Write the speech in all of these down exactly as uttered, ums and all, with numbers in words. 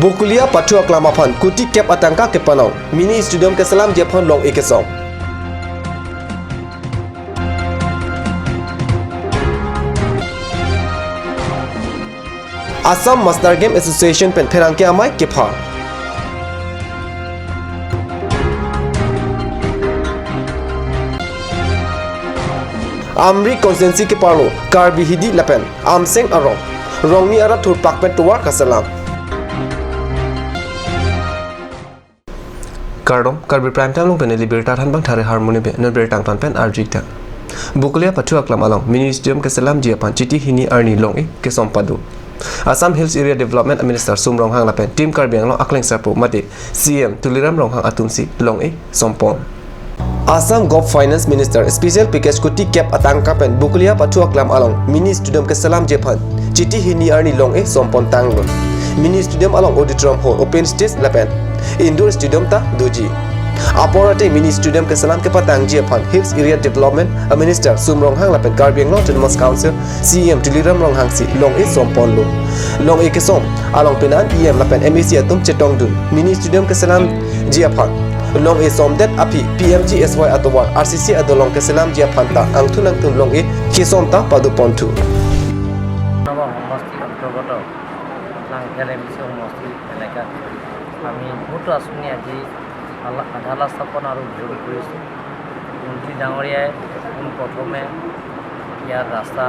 Bokolia pathu aklam aphan kuti kep atangka kepanong, mini stadium keselamji aphan long-e kesom. Assam Master Game Association pen pherangke amei kepha. Amri constituency keparlo Karbi Hidi lapen Amseng arong, rongni arat thurpak pen tovar kaselam. Kardom, Karbi Prime Time along pen neli birta thanbang Thare Harmoni pen, non birta angtan pen arjik tang. Bokolia pathu aklam along mini stadium keselamji aphan Chiti hini arni long-e kesom pado. Assam Hills Area Development Minister Sum Ronghang lapen Team Karbi Anglong akleng sarpo mate C E M Tuliram Ronghang atumsi long-e sompon. Assam Govt Finance Minister special package kuti kep atangka pen Bokolia pathu aklam along mini stadium keselamji aphan Chiti hini arni long-e sompon tanglo. Mini stadium along auditorium hall, open stage lapen indoor stadium ta doji. Apor ateng mini stadium keselam kepatangji aphan Hills Area Development Minister Sum Ronghang lapen Karbi Anglong Autonomous Council C E M Tuliram Ronghangsi long-e somponlo. Long-e kesom along penang E M lapen M A C atum chetongdun. Mini stadium keselamji aphan long-e somdet aphi P M G S Y atovar R C C adolong keselamji aphan ta angthun angthun long-e kesom ta padoponthu. Nagaon সমষ্টিৰ অন্তৰ্গত লাংখেল M C সমষ্টিৰ এলেকাত আমি বহুতো আঁচনি আজি আলা-, আধাৰশিলা স্থাপন আৰু উদ্বোধন কৰিছোঁ। মন্ত্ৰী ডাঙৰীয়াই পোনপ্ৰথমে ইয়াৰ ৰাস্তা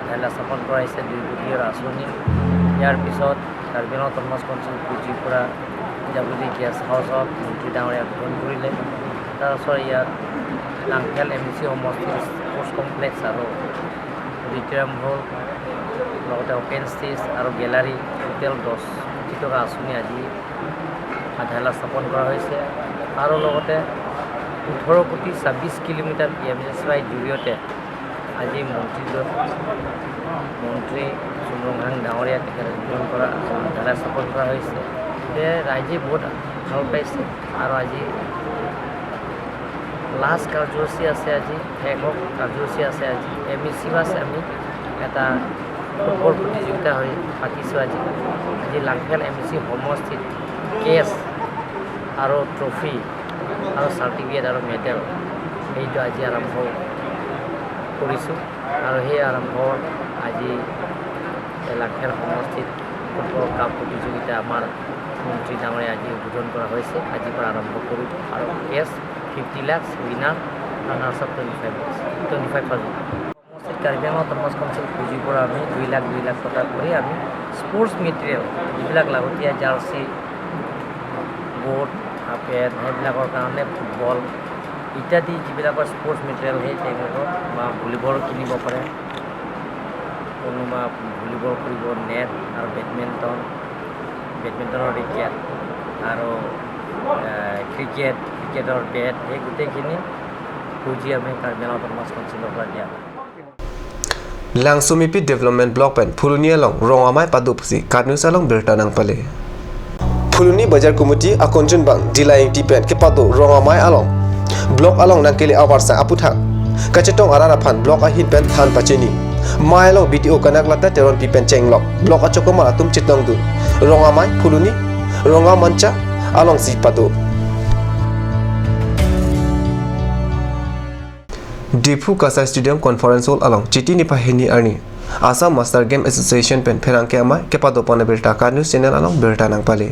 আধাৰশিলা স্থাপন কৰাইছে, দুই কোটিৰ আঁচনি। ইয়াৰ পিছত কাৰ্বি আংলং অট'নমাছ কাউন্সিল পুঁজিৰ পৰা জাবুলি গেষ্ট হাউচত মন্ত্ৰী ডাঙৰীয়া উদ্বোধন কৰিলে। তাৰপিছত ইয়াত লাংখেল এম চি সমষ্টিৰ স্পৰ্টছ কমপ্লেক্স আৰু অডিটৰিয়াম হল, লগতে অপেন ষ্টেজ আৰু গেলাৰী, টোটেল দহ কোটি টকা আঁচনি আজি আধাৰশিলা স্থাপন কৰা হৈছে। আৰু লগতে ওঠৰ কোটি ছাব্বিছ কিলোমিটাৰ পি এম জি এছ ৱাইৰ জৰিয়তে আজি মন্ত্ৰী, মন্ত্ৰী চুমৰংহাং ডাঙৰীয়া তেখেতে উদ্বোধন কৰা, আধাৰশিলা স্থাপন কৰা হৈছে। সেয়ে ৰাইজে বহুত ভাল পাইছে। আৰু আজি লাষ্ট কাৰ্যসূচী আছে, আজি শেষৰ কাৰ্যসূচী আছে। আজি এম ই চি বাছ আমি এটা ফুটবল প্ৰতিযোগিতা হৈ পাতিছোঁ। আজি, আজি লাংখেল এম ই চি সমষ্টিত কেছ আৰু ট্ৰফি আৰু চাৰ্টিফিকেট আৰু মেডেল, সেইটো আজি আৰম্ভ কৰিছোঁ। আৰু সেই আৰম্ভ আজি এই লাংখেল সমষ্টিত ফুটবল কাপ প্ৰতিযোগিতা আমাৰ মন্ত্ৰী ডাঙৰীয়া আজি উদ্বোধন কৰা হৈছে। আজিৰ পৰা আৰম্ভ কৰিব আৰু cash fifty lakh, winner, runners up twenty five lakh, twenty five thousand. সমষ্টিত কাৰ্বি আংলং অট'নমাছ কাউন্সিল পুঁজিৰ পৰা আমি দুই লাখ, দুই লাখ টকা কৰি আমি স্পৰ্টছ মেটেৰিয়েল, যিবিলাক লাগতীয়া জাৰ্চি, বল, হাফ পেণ্ট, সেইবিলাকৰ কাৰণে ফুটবল ইত্যাদি যিবিলাকৰ স্পৰ্টছ মেটেৰিয়েল, সেই তেওঁলোকৰ বা ভলীবল কিনিব পাৰে, কোনোবা ভলীবল কৰিব, নেট আৰু বেডমিণ্টন, বেডমিণ্টনৰ ৰেকেট আৰু, এ, ক্ৰিকেট, ক্ৰিকেটৰ বেট, সেই গোটেইখিনি পুঁজি আমি কাৰ্বি আংলং অট'নমাছ কাউন্সিলৰ পৰা দিয়া হয়। Langsomipi Development Block pen Phuloni along rong amei padosi KAT News along birta nangpale. Phuloni Bazar Committee akunchunbang Dila Ingti pen kepado rong amei along block along nangkele avarsai aputhak kachetong arat aphan block ahin pen than pachini. Mei along B D O Kanaklata Teronpi pen chenglok block achokomar atum chetongdun. Rong amei Phuloni Ronga Mancha alongsi pado. Diphu Kasai Stadium Conference Hall along Chiti niphai hini arni Assam Master Game Association pen pherangke amei kepadopon abirta KAT News Channel along birta nangpale.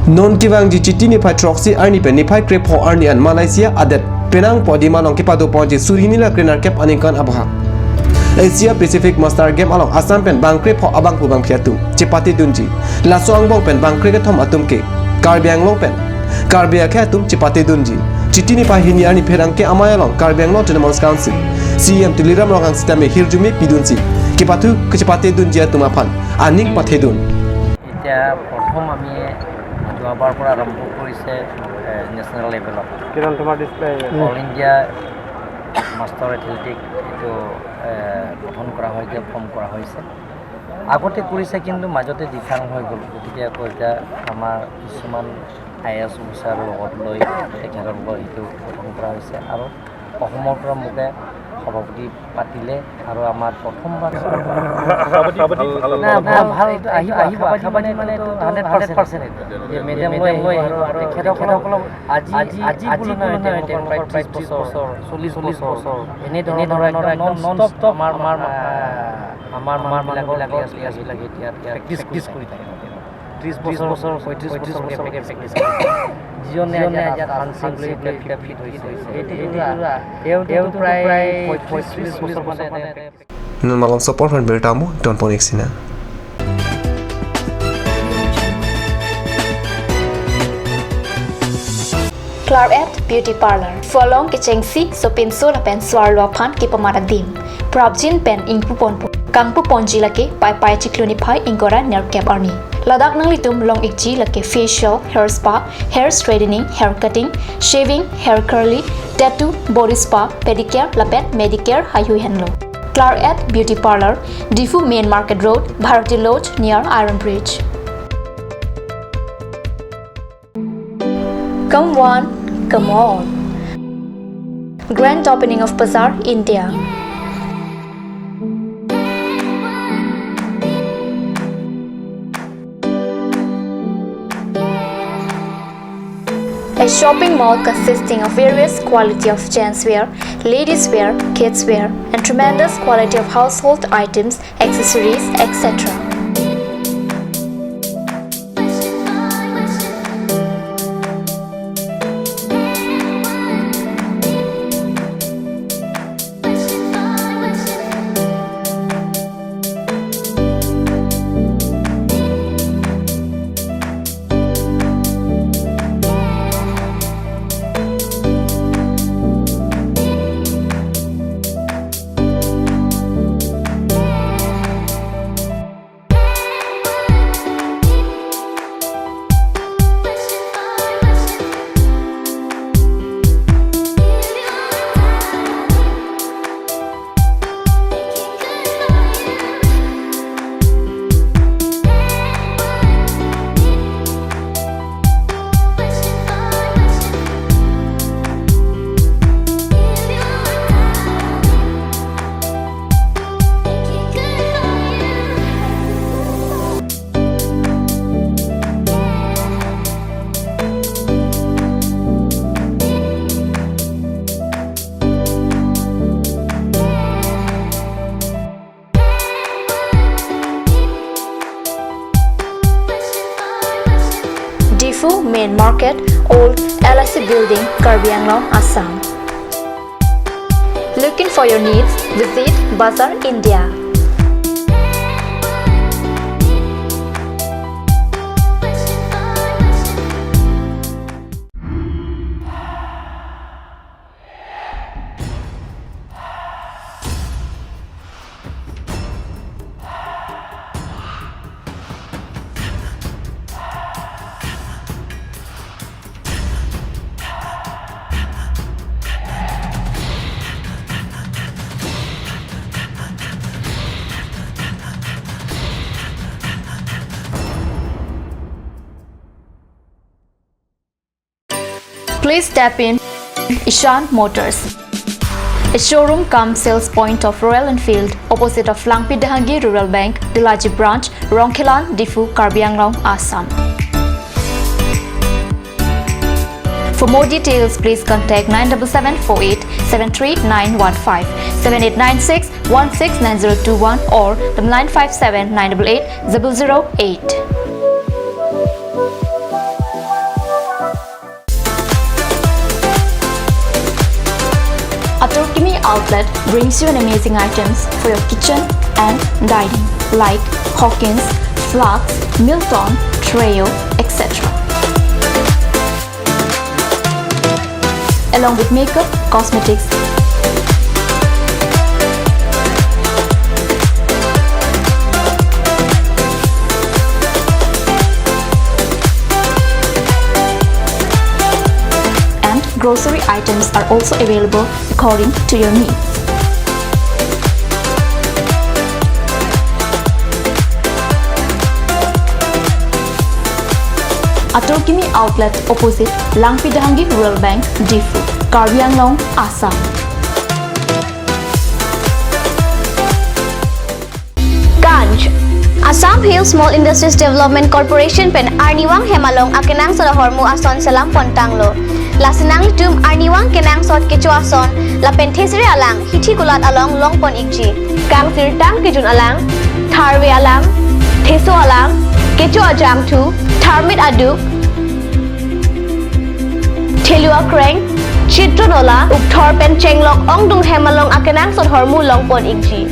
Non kevangji Chiti niphai throksi arni pen niphai krepho arni an Malaysia adet penang podium along kepadoponji suri hini lakh krenerkep aningkan abahak Asia Pacific Master Game along Assam pen bang krepho abangphu bangphi atum chepatedunji. Laso angbong pen bang krekethom atum ke Karbi Anglong pen Karbi akhei atum chepatedunji. Chiti niphai hini arni pherangke amei along Karbi Anglong Autonomous Council C E M Tuliram Ronghang sitame hirjume pidunsi kepathu kechepatedunji atum aphan aning pathedun. এতিয়া প্ৰথম আমি যোৱাবাৰ পৰা আৰম্ভ কৰিছে, এ, নেশ্যনেল লেভেলত। কিৰণ, তোমাৰ ডিছপ্লে আহিব। অল ইণ্ডিয়া মাষ্টাৰ এথলেটিক এইটো, এ, গঠন কৰা হৈছে, ফৰ্ম কৰা হৈছে। আগতে কৰিছে, কিন্তু মাজতে ডিফাং হৈ গ'ল। গতিকে আকৌ এতিয়া আমাৰ কিছুমান আই এ এছ অফিচাৰ লগত লৈ তেখেতসকলৰ সেইটো গঠন কৰা হৈছে। আৰু অসমৰ পৰা মোকে সভাপতি পাতিলে আৰু আমাৰ প্ৰথমবাৰ সভাপতি, সভাপতি ভাল, না, ভাল, ভাল, এইটো আহিব, আহিব, কাবাডী মানে এইটো হাণ্ড্ৰেড পাৰ্চেণ্ট এইটো। যে মেডেল লৈ আহিব আৰু তেখেতসকলক আজি, আজি, আজি বুলি নহয়, তেওঁলোকৰ প্ৰায় ত্ৰিশ বছৰ, চল্লিশ বছৰ, এনেধৰণৰ একদম নন ষ্টপ আমাৰ, আমাৰ, আহ, আমাৰ, আমাৰ মানুহবিলাকৰ প্লেয়াৰ্ছ বিলাকে এতিয়া প্ৰেক্টিছ কৰি থাকে। ত্ৰিশ বছৰ, পঁয়ত্ৰিশ বছৰলৈকে প্ৰেক্টিছ কৰে। যিজনে আজি আজি হানসিং বুলি এতিয়া ফিট হৈছে। এইটো, এইটো, এইটো, তেওঁ, তেওঁ প্ৰায় পঁয়ত্ৰিশ, চল্লিশ বছৰ মানে এনে Nunmalom support from Bertamo, Don Ponik Sina. Claret Beauty Parlor. Folong kechengsi sopinso lapen swarlo aphan kepamat adim. Prapjin pen ingpuponpo. Kangpuponji lake Paipai chiklo niphai ingkoi ra nerkep arni. Ladak nanglitum long-ikji lake facial, hair spa, hair straightening, hair cutting, shaving, hair curly, tattoo, body spa, pedicure lapen manicure haihui henlo. Claret Beauty Parlor, Diphu Main Market Road, Bharati Lodge near Iron Bridge. Come one, come all. Grand opening of Bazaar India. A shopping mall consisting of various quality of gents wear, ladies wear, kids wear, and tremendous quality of household items, accessories, et cetera. Diphu Main Market, Old L I C Building, Karbi Anglong, Assam. Looking for your needs? Visit Bazaar India. Please step in Ishan Motors, a showroom cum sales point of Royal Enfield, opposite of Langpi Dehangi Rural Bank, Delaji Branch, Rongkhelan, Diphu, Karbi Anglong, Assam. For more details, please contact nine double seven four eight seven three nine one five, seven eight nine six one six nine zero two one or the nine five seven nine double eight zero zero eight. Atur Kimi Outlet brings you an amazing items for your kitchen and dining, like Hawkins, flasks, Milton, Treo, et cetera. Along with makeup, cosmetics, and grocery items are also available according to your needs. Atur Kimi Outlet, opposite Langpi Dehangi Rural Bank, Diphu, Karbi Anglong, Assam. Hill Small Industries Development Corporation pen arnivang hem along akenangsot ahormu ason selam pontanglo. Lasi nanglitum arnivang kenangsot kecho ason lapen thesere alang hithi kulat along longpon ikji. Kangsirtang kejun alang, tharve alang, theso alang, kecho ajangthu, tharmit aduk, thelu akreng, chitron ola, ukthor pen chenglok ongdung hem along akenangsot ahormu longpon ikji.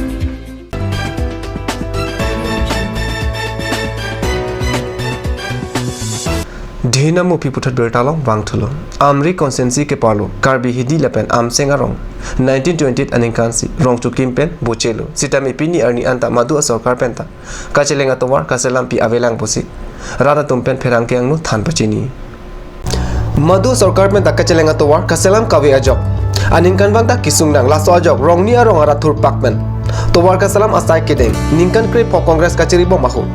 Dhinam mupi puthot birta along vangthulo. Amri constituency keparlo Karbi Hidi lapen Amseng arong nineteen twenty-eight aningkan si rong chukim pen bochelo. Sitame pini arni anta madu asorkar pen ta kacheleng atovar kaselampi avelang pusi rat atum pen pherangke angno than pachini. Madu sorkar pen ta kacheleng atovar kaselam kave ajok aningkan vang ta kesung nang, laso ajok rongni arong arat thurpak pen tovar kaselam asai kedeng ningkan krepho Congress kachiri bom ahut.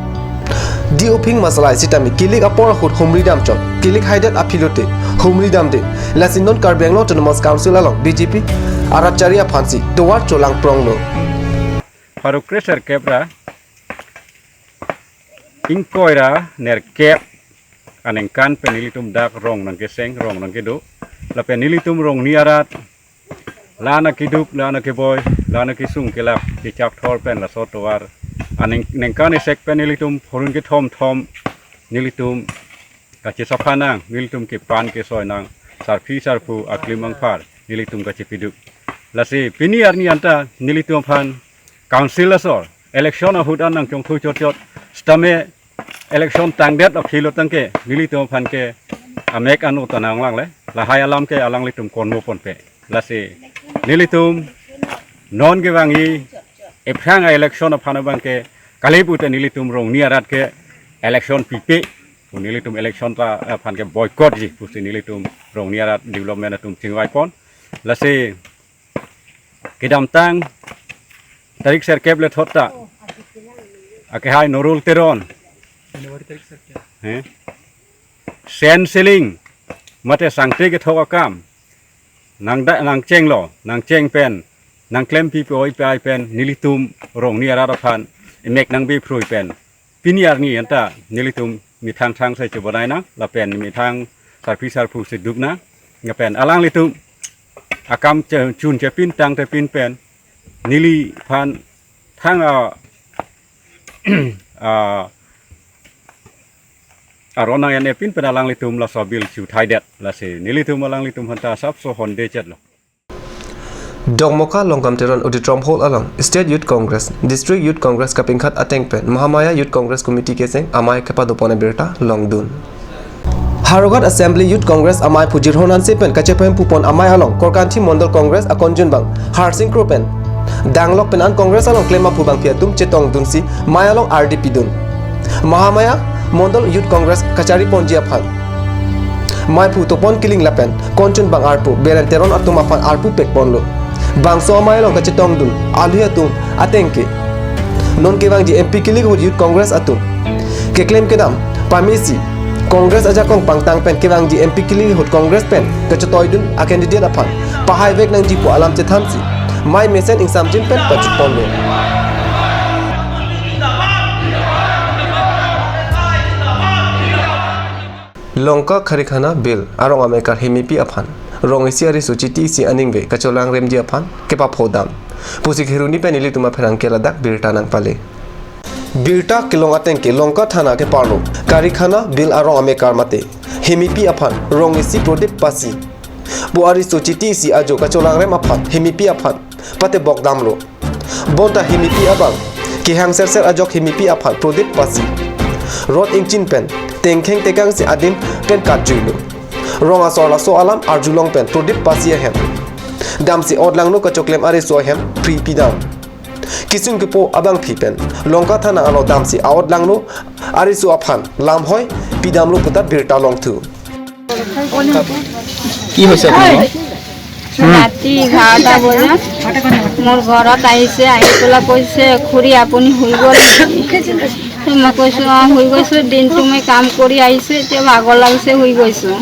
Di uphing masalai sitame kilik apor ahut humri damchot, kilik haidet aphi lote humri damde. Lasi non Karbi Anglong Autonomous Council along B J P arat chari aphansi tovar cholang pronglo. Pharo kre serkep ra ingkoi ra nerkep aningkan pen nelitum dak rong nangkeseng, rong nangkedo. Lapen nelitum rongni arat la-an akeduk, la-an akeboi, la-an akesung kelap, kechap thor pen laso tovar aning ningkan isek pen nelitum phurun kethom thom nelitum kachesapha nang, nelitum kepan kesoi nang, sarpi sarpo aklim angphar nelitum kachepiduk. Lasi pini arni anta nelitum aphan council asor election ahut an nangchongthu chot chot, sitame election tangdet aphi lo tangke nelitum aphan ke amek ano ta nanglangle, lahai alam ke alanglitum konmo ponpe. Lasi nelitum non kevangji ephrang a-election aphan abang ke kali pute nelitum rongni arat ke election pipe pu nelitum election ta aphan ke boycott ji pusi nelitum rongni arat development atum chingvai pon. Lasi kedamtang tarik serkep le thot ta akehai Norul Teron, January tarik serkep, he, sen seling mate sangte kethok akam nangda nangchenglo, nangcheng pen nangklempi pe oi pe ai pen nelitum rongni arat aphan emek nangbe phrui pen pini arni anta nelitum methang thang se chobonai nang lapen methang sarpi sarpo si duk nang, lapen alanglitum akam che- chun chepin tangte pin pen neliphan thang a a aron nang-en-e pin pen alanglitum laso bill chuthaidet. Lasi nelitum alanglitum aphanta asapso honde chetlo. Dokmoka Longkam Teron Auditorium Hall along State Youth Congress, District Youth Congress kapingkhat ateng pen Mahamaya Youth Congress Committee keseng amei kepadopon abirta longdun. Howraghat Assembly Youth Congress amei phu Jirhon Hanse pen kachephem pupon amei along Korkanthi Mondol Congress akonjun bang Harsing Kro pen danglok pen an Congress along klem aphu bangphi atum chetongdunsi mei along ardi pidun. Mahamaya Mondol Youth Congress kachari ponji aphan mei phu topon kiling lapen konchun bang arpu Beren Teron atum aphan arpu pekponlo. Bangso amei along kachetongdun alui atum ateng ke non kevangji M P kilik ahut Youth Congress atum keklem kedam pamesi Congress ajakong pangtang pen kevangji M P kilik ahut Congress pen kachetoidun a-candidate aphan pahaivek nangji pu alam chethansi mei mesen ingsamjin pen pachutponlo. Longka Kharikhana Bill arong amekar Hemipi aphan rong isi ariso chiti isi aningve kacholangremji aphan kepaphodam pusi Kheroni pen ilitum apherangke ladak birta nangpale. Birta kelong ateng ke Longka thana keparlo Kharikhana Bill arong amekar mate Hemipi aphan rong isi prodip pasi pu ariso chiti isi ajo kacholangrem aphan Hemipi aphan patebok damlo. Bonta Hemipi abang kehang serser ajok Hemipi aphan prodip pasi rot ingchin pen tengkheng tekangsi adim pen katjuilo. Rong asor laso alam arjulong pen prodip pasi ahem damsi a-ot langno kachoklem ariso ahem pri pidam. Kisung kepo abangphi pen Longka thana along damsi a-ot langno ariso aphan lamhoi pidamlo puta birta longthu. কি হৈছে আপোনাৰ? ৰাতি এঘাৰটা বজাত মোৰ ঘৰত আহিছে, আহি পেলাই কৈছে, "খুৰী, আপুনি শুই গ'ল নেকি?" মই কৈছোঁ, "অ, শুই গৈছোঁ, দিনটো মই কাম কৰি আহিছোঁ, এতিয়া ভাগৰ লাগিছে, শুই গৈছোঁ।"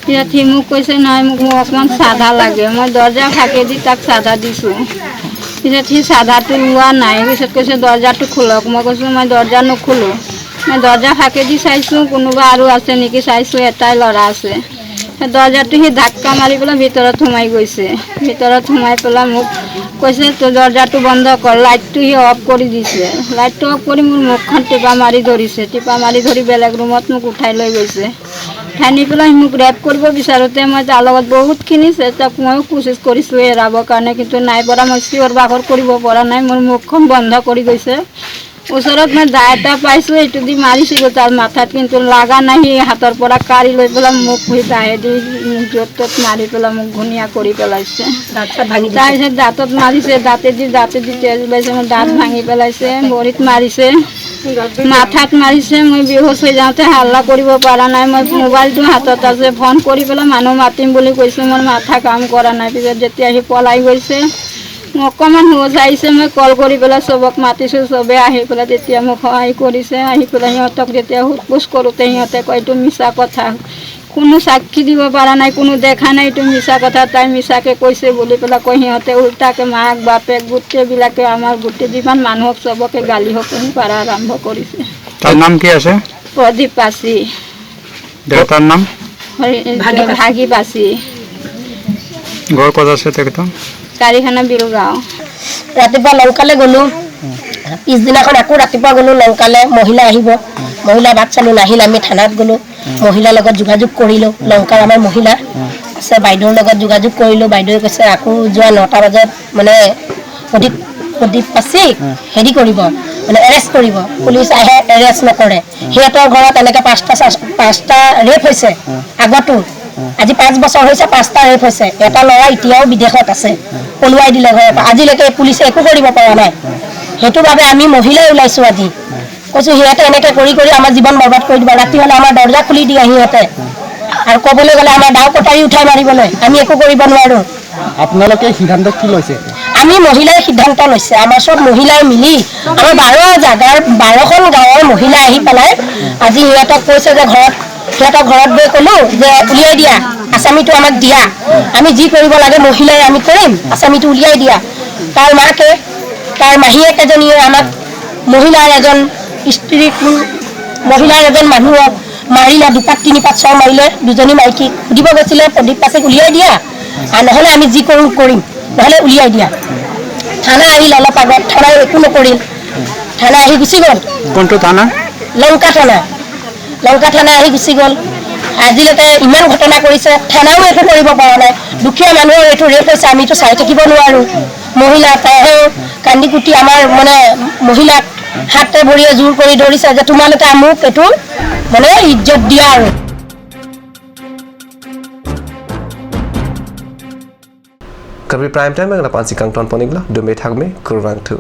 পিছত সি মোক কৈছে, "নাই, মোক, মোক অকণমান চাধা লাগে।" মই দৰ্জা ফাঁকেদি তাক চাধা দিছোঁ। পিছত সি চাদাটো লোৱা নাই, পিছত কৈছে, "দৰ্জাটো খোলক।" মই কৈছোঁ, "মই দৰ্জা নোখোলোঁ।" মই দৰ্জা ফাঁকেদি চাইছোঁ, কোনোবা আৰু আছে নেকি চাইছোঁ, এটাই ল'ৰা আছে। সেই দৰ্জাটো সি ধাক্কা মাৰি পেলাই ভিতৰত সোমাই গৈছে। ভিতৰত সোমাই পেলাই মোক কৈছে, "তই দৰ্জাটো বন্ধ কৰ।" লাইটটো সি অফ কৰি দিছে। লাইটটো অফ কৰি মোৰ মুখখন টিপা মাৰি ধৰিছে। টিপা মাৰি ধৰি বেলেগ ৰুমত মোক উঠাই লৈ গৈছে। উঠাই নি পেলাই মোক ৰেপ কৰিব বিচাৰোঁতে মই তাৰ লগত বহুতখিনি চেষ্টা, ময়ো কোচিছ কৰিছোঁ এৰাবৰ কাৰণে, কিন্তু নাই পৰা। মই চিঞৰ বাখৰ কৰিব পৰা নাই, মোৰ মুখখন বন্ধ কৰি গৈছে। ওচৰত মই দা এটা পাইছোঁ, এইটো দি মাৰিছিলোঁ তাৰ মাথাত, কিন্তু লাগা নাই। সি হাতৰ পৰা কাঢ়ি লৈ পেলাই মোক সি দায়েদি য'ত ত'ত মাৰি পেলাই মোক ঘূণীয়া কৰি পেলাইছে। দাঁত চাত ভাঙি দিছে। তাৰপিছত দাঁতত মাৰিছে, দাঁতেদি, দাঁতেদি তেজ ওলাইছে, মোৰ দাঁত ভাঙি পেলাইছে, ভৰিত মাৰিছে, মাথাত মাৰিছে। মই বেহুচ হৈ যাওঁতে হাল্লা কৰিব পৰা নাই। মই মোবাইলটো হাতত আছে, ফোন কৰি পেলাই মানুহ মাতিম বুলি কৈছোঁ, মোৰ মাথা কাম কৰা নাই। পিছত যেতিয়া সি পলাই গৈছে, মই অকণমান হুঁচ আহিছে, মই কল কৰি পেলাই চবক মাতিছোঁ, চবে আহি পেলাই তেতিয়া মোক সহায় কৰিছে। আহি পেলাই সিহঁতক যেতিয়া সোধ পোছ কৰোঁতে সিহঁতে কয়, "এইটো মিছা কথা, কোনো সাক্ষী দিব পৰা নাই, কোনো দেখা নাই, এইটো মিছা কথা, তাই মিছাকে কৈছে" বুলি পেলাই কয়। সিহঁতে উল্টাকে মাক বাপেক গোটেইবিলাকে, আমাৰ গোটেই যিমান মানুহ চবকে গালি শুনি পৰা আৰম্ভ কৰিছে। তাৰ নাম কি আছে? প্ৰদীপ পাচি। দেউতাৰ নাম? হৰি-, ভাগী পাচি। ভাগী পাচি। ঘৰ ক'ত আছে তেখেতৰ? কাৰিখানা বিলগাঁও। ৰাতিপুৱা লংকালে গ'লো। পিছদিনাখন আকৌ ৰাতিপুৱা গ'লো লংকালে, মহিলা আহিব। মহিলা বাট চালো, নাহিল, আমি থানাত গ'লো। মহিলাৰ লগত যোগাযোগ কৰিলো, লংকাৰ আমাৰ মহিলা আছে, বাইদেউৰ লগত যোগাযোগ কৰিলো। বাইদেৱে কৈছে, "আকৌ যোৱা নটা বজাত মানে প্ৰদীপ, প্ৰদীপ পাচি হেৰি কৰিব, মানে এৰেষ্ট কৰিব।" পুলিচ আহে, এৰেষ্ট নকৰে। সিহঁতৰ ঘৰত এনেকে পাঁচটা চা-, পাঁচটা ৰেপ হৈছে আগতো। আজি পাঁচ বছৰ হৈছে, পাঁচটা ৰেপ হৈছে। এটা ল'ৰা এতিয়াও বিদেশত আছে, পলুৱাই দিলে ঘৰৰ পৰা। আজিলৈকে পুলিচে একো কৰিব পৰা নাই। সেইটো বাবে আমি মহিলাই ওলাইছো আজি। কৈছো, "সিহঁতে এনেকে কৰি কৰি আমাৰ জীৱন বৰবাদ কৰি দিব। ৰাতি হ'লে আমাৰ দৰ্জা খুলি দিয়ে সিহঁতে। আৰু ক'বলৈ গ'লে আমাৰ ডাউ কটাৰী উঠাই মাৰিবলৈ, আমি একো কৰিব নোৱাৰো।" আপোনালোকে সিদ্ধান্ত কি লৈছে? আমি মহিলাই সিদ্ধান্ত লৈছে। আমাৰ চব মহিলাই মিলি, আমাৰ বাৰ জাগাৰ, বাৰখন গাঁৱৰ মহিলা আহি পেলাই আজি সিহঁতক কৈছে যে ঘৰত, সিহঁতক ঘৰত গৈ ক'লো যে, "উলিয়াই দিয়া, আছামীটো আমাক দিয়া, আমি যি কৰিব লাগে মহিলাই আমি কৰিম, আছামীটো উলিয়াই দিয়া।" তাৰ মাকে, তাৰ মাহীয়েক এজনীয়ে আমাক মহিলাৰ এজন স্ত্ৰীক, মহিলাৰ এজন মানুহক মাৰিলে, দুপাক তিনিপাক চৰ মাৰিলে। দুজনী মাইকী সুধিব গৈছিলে, "প্ৰদীপ পাচিক উলিয়াই দিয়া, আৰু নহ'লে আমি যি কৰোঁ কৰিম, নহ'লে উলিয়াই দিয়া।" থানা আহিল অলপ আগত, থানাই একো নকৰিল, থানা আহি গুচি গ'ল। কোনটো থানা? লংকা থানা। লংকা থানা আহি গুচি গ'ল। আজিলৈকে ইমান ঘটনা কৰিছে, থানাও একো কৰিব পৰা নাই। দুখীয়া মানুহৰ এইটো ৰেপ হৈছে, আমিতো চাই থাকিব নোৱাৰো। মহিলা তাইহে কান্দি কুটি আমাৰ মানে মহিলাক হাতে ভৰিয়ে জোৰ কৰি ধৰিছে যে তোমালোকে মোক এইটো মানে ইজ্জত দিয়া আৰু। Karbi Prime Time nang lapu-ansi kangton pon-iklo, dome thakme, kurvangthu.